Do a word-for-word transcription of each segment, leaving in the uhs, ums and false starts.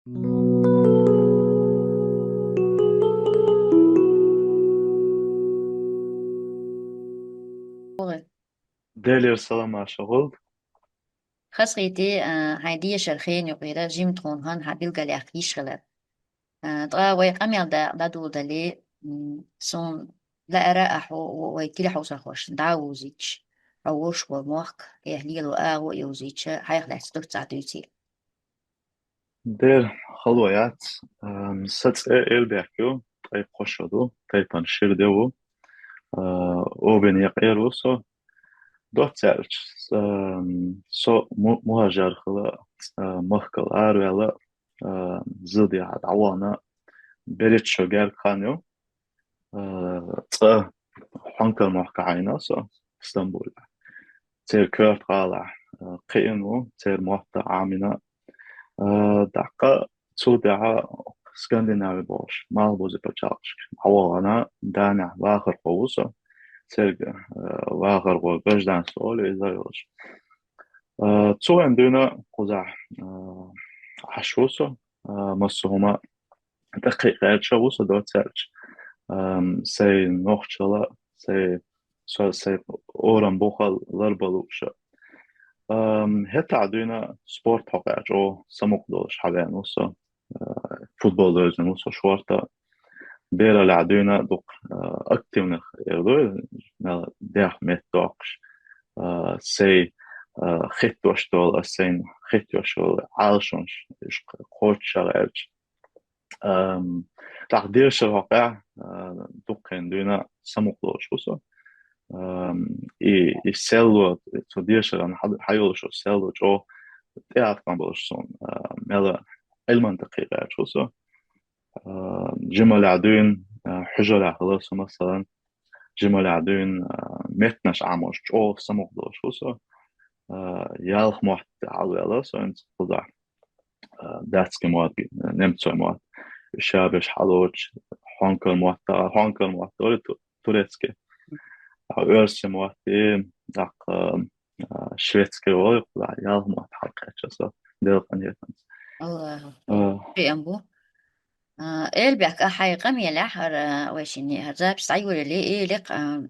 Делера салам шугӀулда. Хазахетий, а, хьайн дешара хенан юкъера жима тхона хӀанз хьа билгалъяккха йиш хилар. А, ткъа вай къамел дакъа дӀадоладале, м, суна лаьара а хьо, вай телехьовзархошта дӀа а вовзийташ, хьо вовшах вола мохк, эхь лело агӀо а йовзийташ, хьайх лаьцна дукха цхьа дуьйций. Дера, хало яц. Ам, са цӀе Эльбек ю, тӀай кхо шо ду, тайпан шира де ву. А, Обин екъера ву со. Доцца аьлча, ам, со му-, мухӀажар хила, а, махкал араваьнна, а, зилдехьа дӀавахана, берхӀитта шо герга хан ю. А, цкъа Хьонкар мохк Ӏайна со Стамбуле. Церан коьрта гӀалахь, а, кхиъна ву, церан мотт Ӏамийна. А, даккха цул тӀехьа Скандинави болуш, малхбузе пачхьалкхашка дӀавахана, Данехь вахархо ву со. Церга, а, вахархо гражданство олу иза йолуш. А, цу хенахь дуьйна кхузахь, а, Ӏаш ву со, а, массо а хӀума тӀакхиъ гӀерташ ву со доцца аьлча, ам, сайн нохчалла, сайн, со, сайн орам бухал ларбала лууша. Ам, хӀетахь дуьйна спорт хьокъехь чӀогӀа самукъа долуш хьавеана ву со. А, футбол девзина ву со шорта. Бераллехь дуьйна дукха, а, активных эр ду, мел дех меттадоккхуш. А, сайн, а, хеттош долу, ас сайн хеттош долу Ӏалашонаш, уьш кхочушагӀ аьлча. Ам, тӀаккха дешара хьокъехь, а, дуккха хенахь дуьйна самукъа долуш ву со. Ам, и, и селло, цу дешаран хьа-, хьайолуш йолу селло чӀогӀа тӀеӀаткъам болуш суна, а, мел Ӏилман тӀакхиъ гӀерташ ву со. А, жималлехь дуьйна, а, хьуьжарехь хилла со, масалан, жималлехь дуьйна, а, меттанаш Ӏамош чӀогӀа самукъа долуш ву со. А, ялх мотт хьалаваьлла со хӀинца кхузахь. А, датский мотт, немцойн мотт. Ша берш хьалоцуш, Хьонкар мотт, Хьонкар мотт, ори ту-, турецкий. А, оьрсийн мотт, и, даккха, а, шведский вой, кхузахь ялх мотт хьалакхаьчча со, Делан къинхетамца. Аллаху. А. Прием бу. А, Эльбек, а, хьайн къамелехь, хӀара, вай шинне, хӀара запись дӀайолале, элира, а,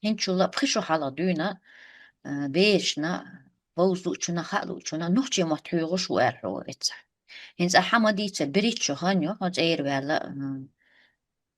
хӀинцачул а пхи шо хьалха дуьйна, а, берашна, вовза луучунна, хаа луучунна, нохчийн мотт хьоьхуш ву аьлла хьо эццахь. ХӀинца хьан ма дийццара, берхӀитта шо хан ю, хьо цӀера ваьлла, а,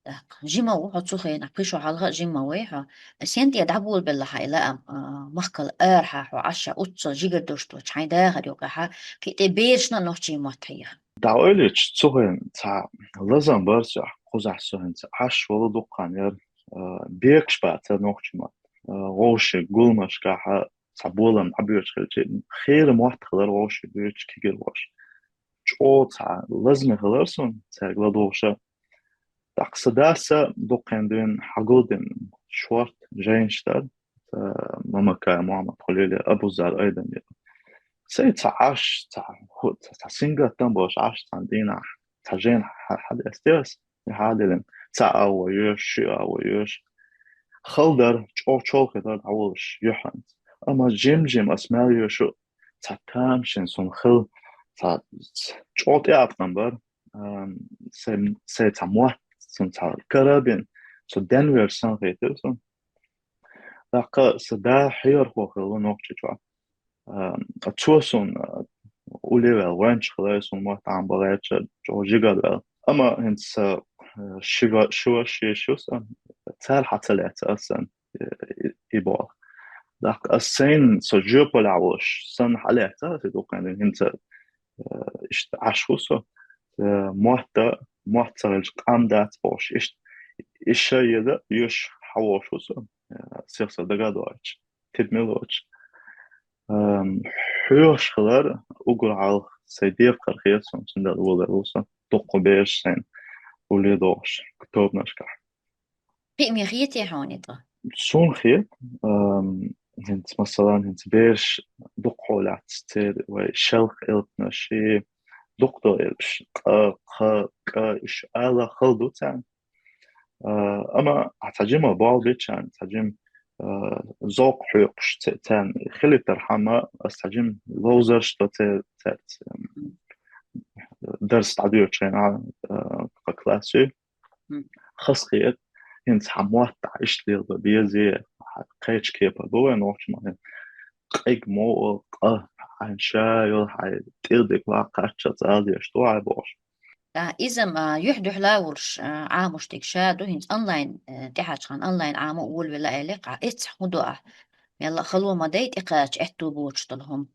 тӀаккха жима ву хьо цу хенахь, пхи шо хьалха а жима ма вай хьо. Сен тӀе дӀаболабелла хьан и лаам, а, махкал арахьа хьо Ӏаш, оццул жигара долуш доцуш хьайн дахар юкъахь, кхин тӀе берашна нохчийн мотт хьеха? ДӀаоьллича, цу хенахь цхьа лазам бара сох, кхузахь со хӀинца Ӏаш волу дуккха хан яра, а, бекаш бацара нохчийн мотт. А, вовшийн гуламашкахь цхьа болам дӀабоьдуш хилча, хера мотт хилар вовшийн боьдуш кегийра вовш. ЧӀогӀа цхьа лазаме хилар суна цаьрга ладугӀуш. ТӀаккха сан дас а дуккха хенахь дуьйна хьагулдина шорта жайнаш дара, а, Мамакаев Мухьаммад, Хулили, Абузар Айдамир. Сайн цхьа Ӏаш, цхьа хӀу-, цхьа, цхьа сингаттам болуш Ӏаш цхьана дийнахь, цхьа жайна хьа-, хьадестира ас, и хьаделлина. Цхьа агӀо йоьшу, ши агӀо йоьшу. Хала дара, чӀогӀа чолхе дара дӀаволуш юьхьанца. Амма жим-жим ас мел йоьшу, цхьа тамашийна суна хилла, цхьа чӀогӀа тӀеӀаткъам бара, ам, сайн, сайн цхьа мотт, суна цхьа карабин, со денвер санна хийтира суна. ТӀаккха сан да хьехархо хилла Нохчийчохь. Ам, ткъа цо суна, а, улле ваьлла вайнчу хилла, суна мотт Ӏамабан гӀерташ, чӀогӀа жигара ваьлла. Амма хӀинца, а, ши ва-, ши ваша, ши йиша ю сан, цара хьа ца лаьцна ас санна, э, и, и боху. ТӀаккха ас сайна со жоьпаллехь волуш санна хьалаьцна ас и дуккха хенахь дуьйна, хӀинца, э, иштта Ӏаш ву со, э, мотт а, мотт ца хилча къам дац бохуш, иштта и ша еда йоьш хьавогӀуш ву со, э, сих-сих дагадоуьйтуш, тидам лоцуш. Ам, хьоьхуш хилар уггар хьалха сайн декхар хета суна, цундела волавелла ву со, дуккха бераш сайна улле догӀуш, тобанашкахь. Кхиаме хетий хьуна и тӀаккха? Суна хета, ам, хӀинца, масалан, хӀинца бераш дукха хьолаьцна церан вай шалха элпанаш, и дукха долу элпаш, къа, кха, кӀа, уьш ала хала ду царна. А, амма ахь цхьа жима болх бича, цхьа жима, а, зовкх хьоькхуш ца-, царна хилийтархьама, ас цхьа жима ловзарш до ца-, цаьрца, ам, дарс дӀадоьдучу хенахь, а, кхо класс ю. Хазахета, хӀинца хьан мотт ахь иштта лелабан безе, хьан кхечу кепара бу вайн нохчийн мотт. Къиг мо, къа, хьайн ша йолу, хьайн тӀе дика ваккхаччалц ала дезаш ду хьайн бохуш. А, иза-м, а, юьхь-дуьхьал а волуш, а, Ӏамош дерг ша ду, хӀинца онлайн, э, тӀаьхьарчу хенахь онлайн Ӏамо а волавелла аьлла, къа эццахь хӀун до ахь? Мелла а хало ма дай, тӀекхача аьтту боцуш долу хӀума.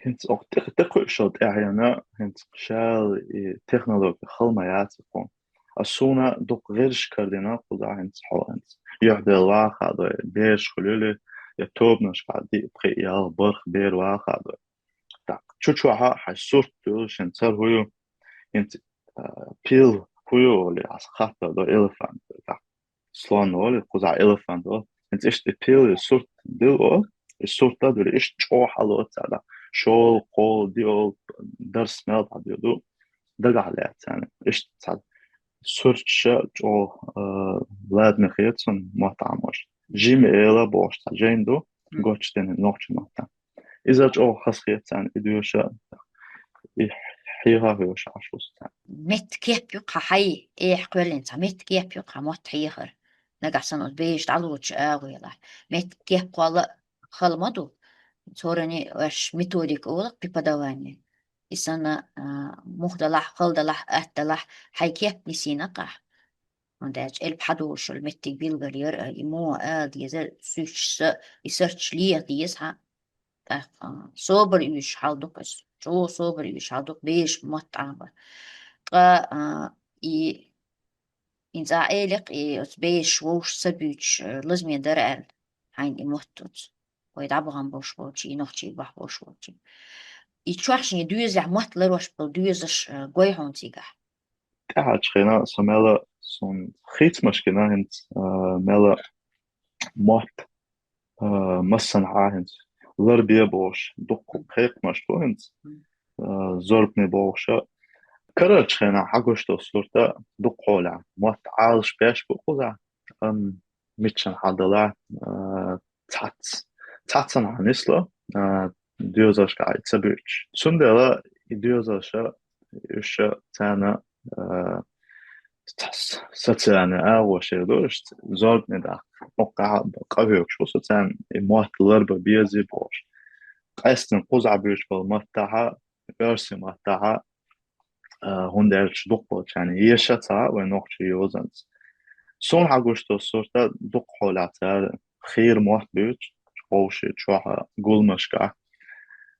ХӀинца оха тӀе-, тӀекхуьуш йолу тӀаьхьенна, хӀинца шала и технологи хала ма яц и кхуна. А суна дукха гӀирсаш карадина кхузахь хӀинца хьо хӀинца. Юьхь-дуьхьал ваха а дой, бераш хуьлийла, я тобанашкахь диъ, пхиъ, ялх, бархӀ бер ваха а дой. Так, чу-чохь хьайн сурт дуьллуш, хӀинца хӀара хӀун ю, хӀинца, а, пил хӀун ю олий, ас хаттар до, элефант. Так, слон олий, кхузахь элефант олу. ХӀинца иштта и пил, и сурт дилла олу, и сурт а дуьллий, иштта чӀогӀа хьалоцу царна. ШолгӀа, кхоалгӀа, диъолгӀа дарс мел дӀадоьду, дагахь лаьцна. Иштта цхьа сурташ чӀогӀа, а, ладна хета суна мотт Ӏамош. Жима эла бохуш цхьа жайна ду, гочдина нохчийн маттахь. Иза чӀогӀа хазахета царна и доьша, и хьеха а хьоьжуш Ӏаш ву со царна. Меттан кеп ю-кх хьан, хьайн эхь кхоьллина цхьа меттан кеп ю-кх хьан мотт хьехар. Нагахь санна оцу бежа дӀалучу агӀо елахь. Меттан кеп кхолла хала ма ду. Цхьа хӀоране аша методика олу-кх преподавание. И санна, а, муха далахь, хала далахь, атта далахь, хьайн кеп нисйина-кх ахь. ХӀунда аьлча элп хьадолуш йолу меттиг билгал яра, и муха ала деза, суьйцуш са, и сурташ леха деза хьан. ТӀаккха, а, собар оьшуш хьал ду-кх иза. ЧӀогӀа собар оьшуш хьал ду-кх бежа мотт Ӏамор. Ткъа, а, и, хӀинца ахь элира-кх, и оцу бежаш вовшашца буьйцуш, а, лазаме дара аьлла, хьайна и мотт оцу. Вай дӀабахана болуш болчу, и нохчий бахьа болуш болчу. И чохь шен доьзалехь мотт ларош болу доьзалш, а, гой хьуна цигахь. ТӀаьхьарчу хенахь со мела, суна хийцамаш гина хӀинца, а, мела мотт, а, массанхьа хӀинца ларбе бохуш, дуккха кхайкхамаш бу хӀинца, а, зорбане бохуша. Карарчу хенахь хьан гуш долу сурт а дуккха хьолехь мотт Ӏалаш беш бу кхузахь, амма миччан хьан далахь, а, цхьацца, цхьаццанхьа нисло, а, доьзалшкахь и ца буьйцуш. Цундела и доьзалша, уьш царна, а, ц-, социальный агӀо шера ду, уьш зорбане даккха. Оккхахь къахьоьгуш ву со царна, и мотт ларбан безий бохуш. Къаьсттина кхузахь буьйцуш болу маттахьа, оьрсийн маттахьа, а, хӀунда аьлча дукхахболчарна еша ца хаьа вайн нохчийн йозанца. Суна хьан гуш долу сурт а дуккха хьолехь цара хийра мотт буьйцу, вовшийн чохь а, гуламашкахь.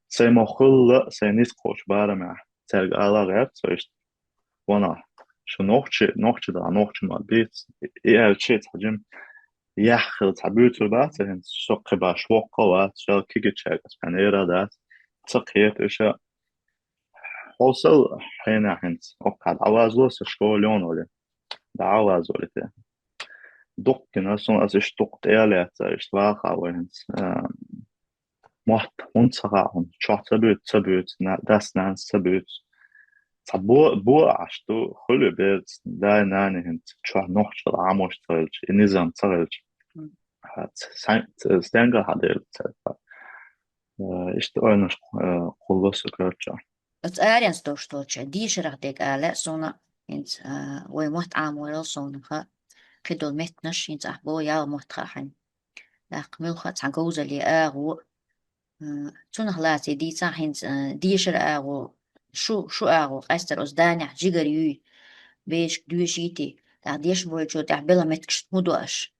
Сайн ма хуьллу, сайн ницкъ кхочу барамехь цаьрга ала гӀерта со иштта: ванах, шу нохчи, нохчи да, нохчи ма бийца. И аьлча цхьа жима яхь хилла цхьа буьйцур бац, хӀинца со кхин баш воккха а вац, шал кегийчаьрга ас бен эр а дац. Ца кхета уьш а. Хьовсал хьенехь хӀинца, оккхахь дӀавазло со школе олий. ДӀавазло те. Дуккха гина суна, ас иштта дуккха тӀе а лаьцна, иштта ваха вай хӀинца, а, мотт хӀунда ца хаьа хьуна? Чохь ца буьйцу, ца буьйцу, на-, дас-нанас ца буьйцу. Цхьа бо-, бо Ӏаш ду, хуьлу берца, дай-нана хӀинца чохь нохчалла Ӏамош ца хилча, и низам ца хилча. Мгм. А, ц-, сайн-, ц-, стенгал хьан дер ца. Э, иштта ойланаш, э, кхуллу со, короче. Оцу аренца долуш долчу дешарах дерг ала лаьа суна, хӀинца, а, вай мотт Ӏаморал совнаха, кхидолу меттанаш, хӀинца ахь бо ял мотт хаьа хьайн. ТӀаккха муьлхха а цхьа говзалле агӀо, а, цунах лаций дийцахь хӀинца, а, дешара агӀо, шу, шу агӀо, къаьстара оцу данехь жигара юй, бешка доьшийтий, тӀаккха дешбойчо тӀехь белхан меттигаш хӀун до аша?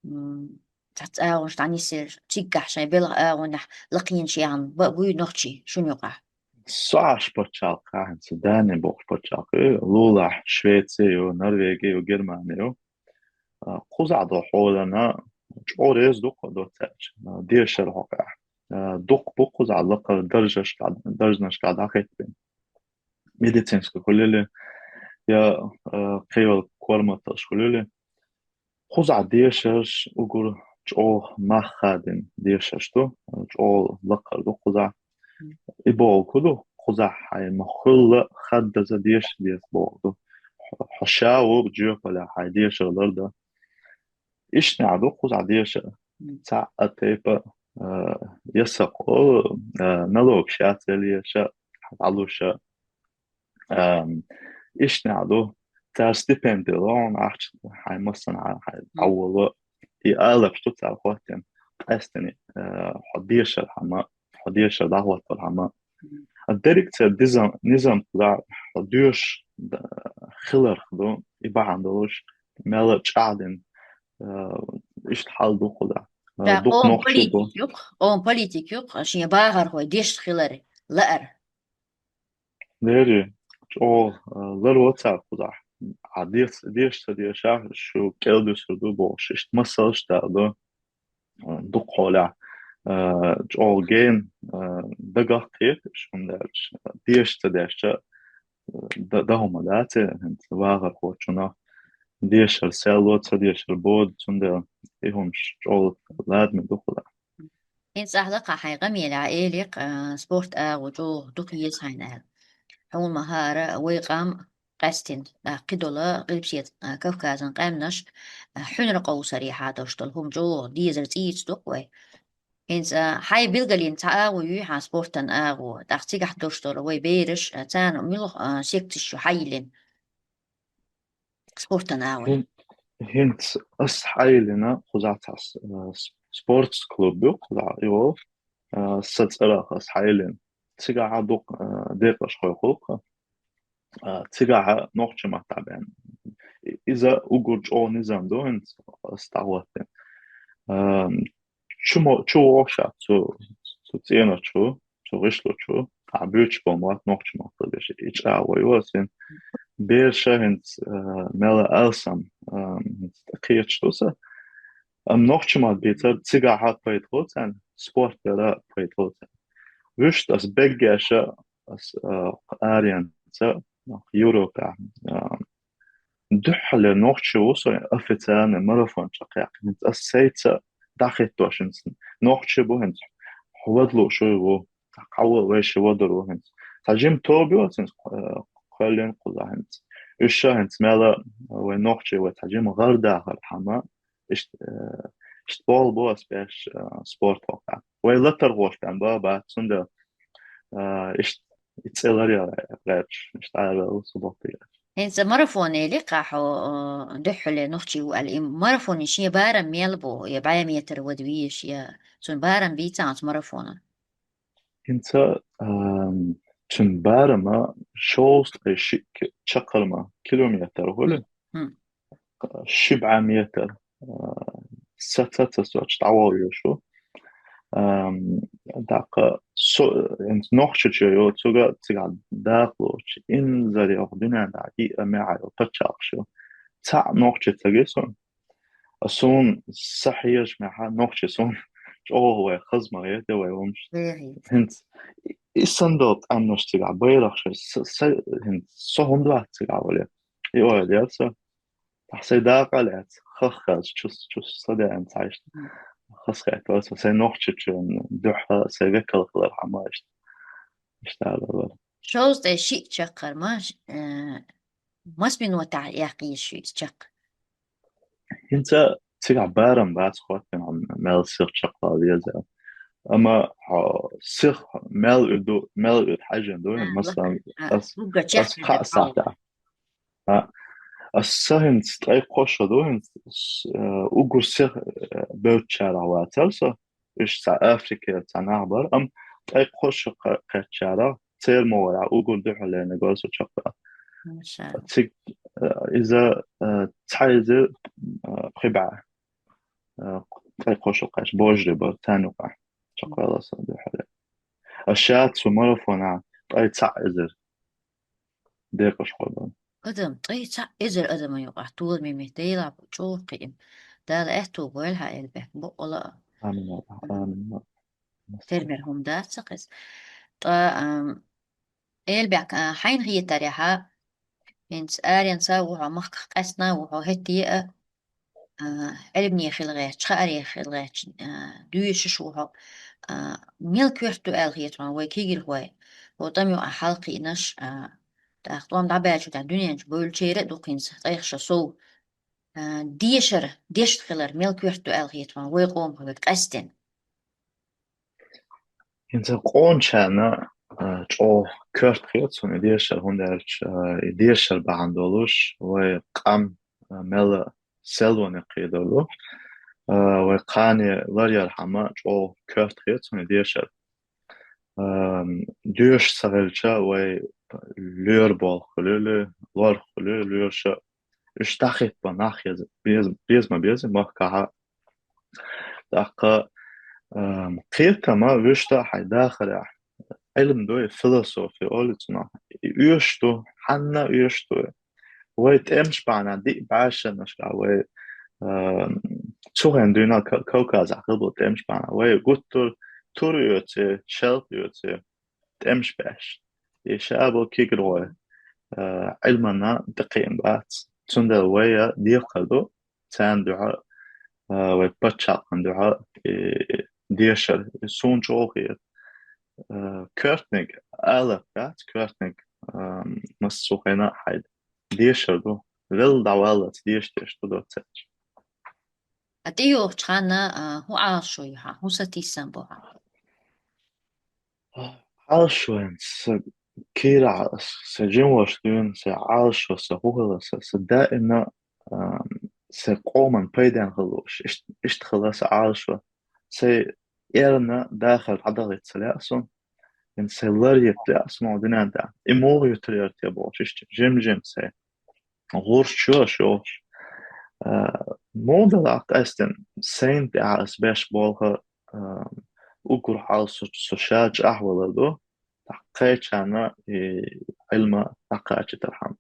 М, цхьацца агӀонаш дӀанисъелча, циггахь шайн белхан агӀонехь лакхенаш яхна ба-, буй нохчий шуна юкъахь? Со Ӏаш пачхьалкхехь, хӀинца Дани бохуш пачхьалкх ю, лулахь Швеци ю, Норвеги ю, Германи ю. А, кхузахь долу хьолана чӀогӀа реза ду-кх доцурчу, а, дешаран хьокъехь. А, дуккха бу кхузахь лакхара даржашкахь, даржнашкахь дӀахӀиттина. Медицинский хуьлийла, я, а, кхийолу корматаллаш хуьлийла. Кхузахь дешарш уггар чӀогӀа мах хадийна дешарш ду, чӀогӀа лакхара ду кхузахь. И бохург хӀун ду? Кхузахь хьайн ма хуьллу хаддаза деша деза бохург ду. Хьо, хьо ша ву жоьпаллехь хьайн дешар лардан. Иштта ду кхузахь дешар. Цхьаъ а тайпа, а, я сакъо, а, налогаш яц яле ша, дӀалуш а, Ам, иштта нах ду, цара стипенди ло, ахча хьай массана хьай дӀаволла. И алапаш ду цара хӀоттийна, къаьстина, а, хьо дешар хӀама, хьо дешар дӀахӀоттар хӀама. А деррига цара дизам, низам кхузахь хьо доьшуш д-, хиларх ду, и бахьана долуш, мел чӀагӀдина, а, иштта хьал ду кхузахь. А, ша дукха къоман нохчий бу. Политик ю-кх, къоман политик ю-кх, шен бахархой дешаш хилар лаар. Дери, чӀогӀа, а, лар вацара кхузахь. А деш-, деш ца дешахь, шу кӀел дуьсур ду бохуш, иштта масалш дала ду. А, дукха хьолехь, а, чӀогӀа гена, а, дагах кхета, хӀунда аьлча, деш ца дешча, а, д-, дан хӀума дац, хӀинца вахархочунах дешар серло, ца дешар бода, цундела и хӀумаш чӀогӀа ладаме ду кхузахь. ХӀинца ахьа лакха хьайн къамелехь элира-кх, а, спорт агӀо чӀогӀа дукха еза хьайна аьлла. Хьуна ма-хьара, вай къам къаьстина, а, кхидолу Къилбаседа, а, Кавказан къаьмнаш, а, хьуьнар къовсарехьа долуш долу хӀума чӀогӀа дезар цӀийца ду-кх вай. ХӀинца, а, хьайн билгалйина цхьа агӀо юй хьан спортан агӀо, тӀаккха цигахь долуш долу вай бераш, а, царна муьлха, а, секцеш ю хьан йиллина? Спортан агӀо. ХӀин-, хӀинца ас хьайиллина кхузахь цхьа с-, а, с-, спортс клуб ю кхузахь, йо, а, сан цӀарах ас хьайиллина. Цигахь дукха, а, декъашхой хуьлу-кх, а, цигахь нохчийн маттахь бен. И-, иза уггар чӀогӀа низам ду хӀинца ас дӀахӀоттийна. А, чу мо-, чу вогӀуш а цу, цу цӀено чу, цу гӀишло чу, ахь буьйцуш болу мотт нохчийн маттахь деш, и чӀагӀо ю ас хӀинца. Бераш а хӀинца, а, мелла алсам, а, хӀинца кхеташ ду сан. Амма нохчийн мотт бийцар цигахь а пайда хуьлу царна, спорт яра а пайда хуьлу царна. Вуьшта ас беггеша, ас, а, аренца, Европа, а, дуьххьале нохчи ву со официальный марафон чекхъяьккхина. ХӀинца ас сайца дӀахӀиттош хӀинца нохчи бу хӀинца. Хьо вада лууш ву. Кхавва вайша вадар ву хӀинца. Цхьа жима тоба ю ас хӀинца, э, кхоьллина кхузахь хӀинца. Уьш ша хӀинца мелла вай нохчи вай цхьа жима гӀардахар хӀама. Иштта, э, иштта болу бу ас беш, э, спорт хӀокху. Вай латархош тӀам ба, бац, цундела, э, иштта и цӀе лар яра гӀерташ, иштта ара ву со боху тӀе. ХӀинца марафон элира-кх хьо, э, дуьххьале нохчи ву аьлла. И марафонан шен барам мел бу, я бӀе метр вада везаш, я цуьнан барам бийца оцу марафонан? ХӀинца, ам, цуьнан барам шовзткъе шиъ ки-, чаккхарма километр хуьлу. Хм. Ши бӀе метр, а, саца ца соцуш дӀаволла везаш ву. Ам, тӀаккха со-, хӀинца Нохчийчу йоцург цигахь дакъалоцуш, инзаре оха дуьнен тӀехь диъ а мехьа йолу пачхьалкхаш ю. Цхьаъ нохчи ца гира суна. А суна сан хьежамехьа, нохчи суна чӀогӀа вай хаза ма гӀерта вай хӀумаш. ХӀинца и, и санна долу къаьмнаш цигахь, байрахш, са, са, хӀинца со хӀунда вац цигахь вале? И ойла яра сан. Ахь сайн дакъа а лаьцна, хаххаза, чус, чус, са даьна цхьа иштта. Хазахетта вара со, сайн Нохчийчоьнна дуьхьа, сайн векал хилар хьан ма иштта. Иштта ала вара. Шовзткъе шиъ чаккхарма, э, мас минотехь яккха еза шу иза чаккха? ХӀинца цигахь барам бац хӀоттийна, мел сиха чекхвала веза. Амма хьо сиха мел уьду, мел уьду хьаьжина ду, а, масалан, лакхара, а, ас, уггар ас чекхвала хаа сахьтехь. А, ас сан хӀинца ткъе кхо шо ду хӀинца, с-, э, уггар сиха, э, бевддачарах вацара со, уьш цхьа Африкера цхьа нах бара, амма ткъе кхо шо кхе-, кхеттачарах, церан могӀарехь уггар дуьххьарлерниг вара со чекхваьлла. Машалла. Цига, э, иза, э, цхьа эзар, э, пхи бӀе, э, ткъе кхо шо кхаьчча, божарий бара, царна юкъахь чекхваьлла со дуьххьарлера. Ас ша цу марафонехь ткъе цхьаъ эзар декъашхой бара. Адам, ткъе цхьаъ эзар адаман юкъахь толаман меттиг, Дела чӀогӀа кхиъна. Дала аьтту бойла хьан, Эльбек, бакъала а. Амин, амин. Тера мер хӀума дац сан хеза. Ткъа, ам, Эльбек, а, хьайна хетарехьа, хӀинца аренца а ву хьо, махках къаьстина а ву хьо, хӀетте а, а, Ӏилмане хила гӀерташ, хааре хила гӀерташ, а, доьшуш ву хьо. А, мел коьрта ду аьлла хета хьуна вай кегийрхой, хӀокху тӀам юкъахь хьалакхиънарш, а, тӀаккха тӀом дӀабаьллачул тӀаьхьа дуьнен чу бевллачеран а ду-кх хӀинца ткъех шо сов. А, дешар, дешна хилар мел коьрта ду аьлла хета хьуна вай къомах вай къаьстина? ХӀинца къоначарна а, чӀогӀа коьрта хета суна и дешар, хӀунда аьлча, а, и дешар бахьана долуш вай къам, а, мел селлоне кхийдолу, а, вай кхане ларъярхьама чӀогӀа коьрта хета суна и дешар. Ам, доьшуш ца хилча, вай лоьра болх хуьлийла, лорах хуьлийла лоьраша. Уьш дӀахӀитта нах еза, беза, беза ма беза махкахьа. ТӀаккха, ам, кхетама вуьшта хьайн дахарехь, Ӏилма ду и, философия олу цунах. И оьшуш ду, хьанна оьшуш ду и. Вай тӀемаш бахьана диъ бӀешанашкахь вай, ам, цу хенахь дуьйна Ка-, Кавказахь хилла болу тӀемаш бахьана. Вай гуттар а тур оьций, шелпа оьций, тӀемаш беш. И ша болу кегийрхой, а, Ӏилманна тӀекхиъна бац. Цундела вай а декхар ду, царна дуьхьа, а, вай пачхьалкхана дуьхьа, и дешар, и суна чӀогӀа хета. А, коьртаниг алапа дац, коьртаниг, а, массо а хенахь хьайн дешар ду. Велла дӀаваллалц деша деш ду доццуьнца. А тӀейогӀучу ханна, а, хӀун Ӏалашо ю хьан, хӀун сатийсам бу хьан? Ӏалашо сан кийрахь, сан жима ваша дуьйна, сан Ӏалашо, сан хӀун хила, сан, сан даимна, а, сан къоман пайдехь хила лууш. Ишт-, иштта хила сан Ӏалашо. Сайн эрна дахар дӀадахийта ца лаьа суна. ХӀинца сайн лар йита лаьа суна дуьнен тӀехь. И муха юьтур яра те бохуш, иштта жим-жим сайн гӀурш чу а йолуш. А, муха делахь къаьстина сайна тӀехь ас беш болу, а, уггар хьалха со, со ша чӀагӀвалар ду, тӀаккха кхечарна и Ӏилма дӀакхачийтархьама.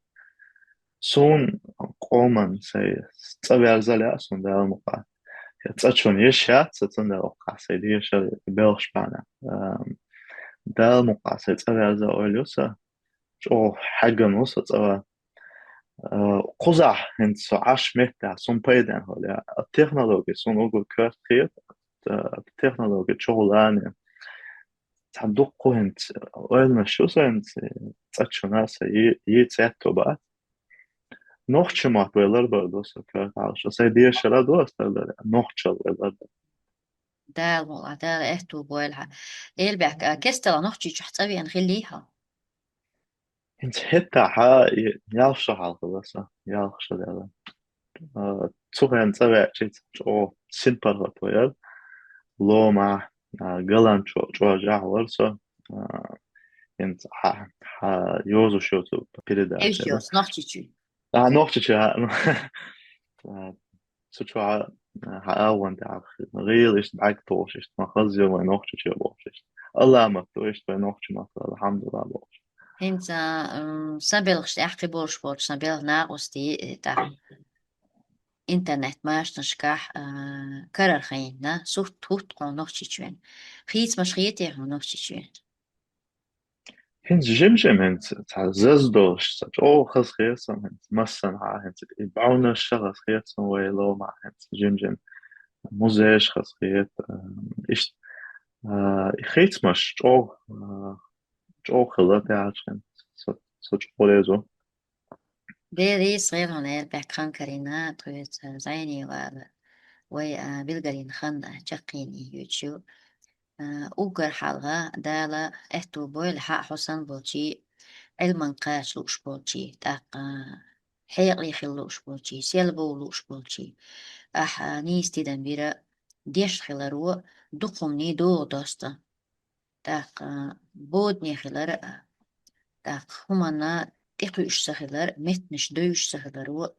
Суна къоман сайн цӀа верза лаьа суна Дала мукъа. Я цӀа чун йиш яц сан, цундела воккхахь сайн дешар белхаш бахьана. Ам, Дала мукъа сайн цӀа верза ойла ю сан, чӀогӀа хьегна ву сан цӀа ван. А, кхузахь хӀинца со Ӏаш меттехь суна пайдехь хила, я технология суна уггар коьрта хета, а, технология чӀогӀа лаьа. Цхьа дуккха хӀинца ойланаш ю сан хӀинца, цӀа чунна сан йи-, йийца аьтто бац. Нохчийн мотт вай ларбар ду сан коьрта Ӏалашо. Сайн дешар а ду ас лардар, нохчалла вай лардар. Дала мукъ лахь, Дала аьтто бойла хьан. Элбек, а, кестта Нохчийчохь цӀа веана хиллий хьо? ХӀинца хӀетахь ялх шо хьалха хилла сан, ялх шо даьлла. А, цу хенахь цӀа веача чӀогӀа син паргӀато яра. Ломахь, а, Галанчо чӀожахь вара со. А, хӀинца хьа-, хьан йозуш йоцу передача. Эвхьа йоцу, Нохчийчуьра. А, Нохчийчуьра, а, ну. А, цу чохь, а, хьан агӀон тӀехь гӀийла иштта бӀаьрг тухуш, иштта ма хаза ю вайн Нохчийчоь бохуш, иштта. Аламат ду иштта вайн нохчийн маттахь, алхьамдулиллахӀ бохуш. ХӀинца, м, сан белхаш тӀехь кхин болуш болчу сан белхан накъостий, э, тӀаккха интернет-машанашкахь, а, карара хайна, сурт хӀутту хьуна Нохчийчоьнан. Хийцамаш хетий хьуна Нохчийчоьнан? ХӀинца жим-жим хӀинца цхьа заза долуш, сан чӀогӀа хаза хета сан хӀинца массанхьа, хӀинца и бӀаьвнаш а хаза хета сан вай Ломахь хӀинца жим-жим, музейш хаза хета, а, иштта, а, и хийцамаш чӀогӀа, а, чӀогӀа хилла тӀаьхьарчу хӀинца, со, со чӀогӀа реза ву. Дела реза хуьлда хьуна, Элбек, хан карийна, тхоьца зӀене вала вай, а, билгалдина хан чаккхене йоьдуш ю. А, уггар хьалха Дала аьтто бойла хьан а хьо санна болчийн, Ӏилманна кхача лууш болчийн, тӀаккха хьекъале хила лууш болчийн, сел бовла лууш болчийн. Ахь, а, нийса тидам бира, дешна хиларо дукха хӀуманийн догӀа досту. ТӀаккха бодане хилар а, тӀаккха хӀуманна тӀекхуьуш ца хилар, меттанаш девзаш ца хиларо,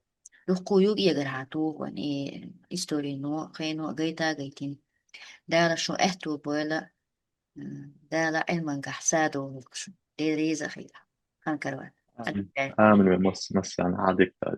дуккха юкъ эгар хьан туху вайн и историно, хено а гайта а гайтина. Дала шун аьтто бойла, м, Дала Ӏилманехь садо хӀуттуш. Дела реза а хуьлда. Хан карийна. Амин. Амин, вай масс-, массарна хьан дика.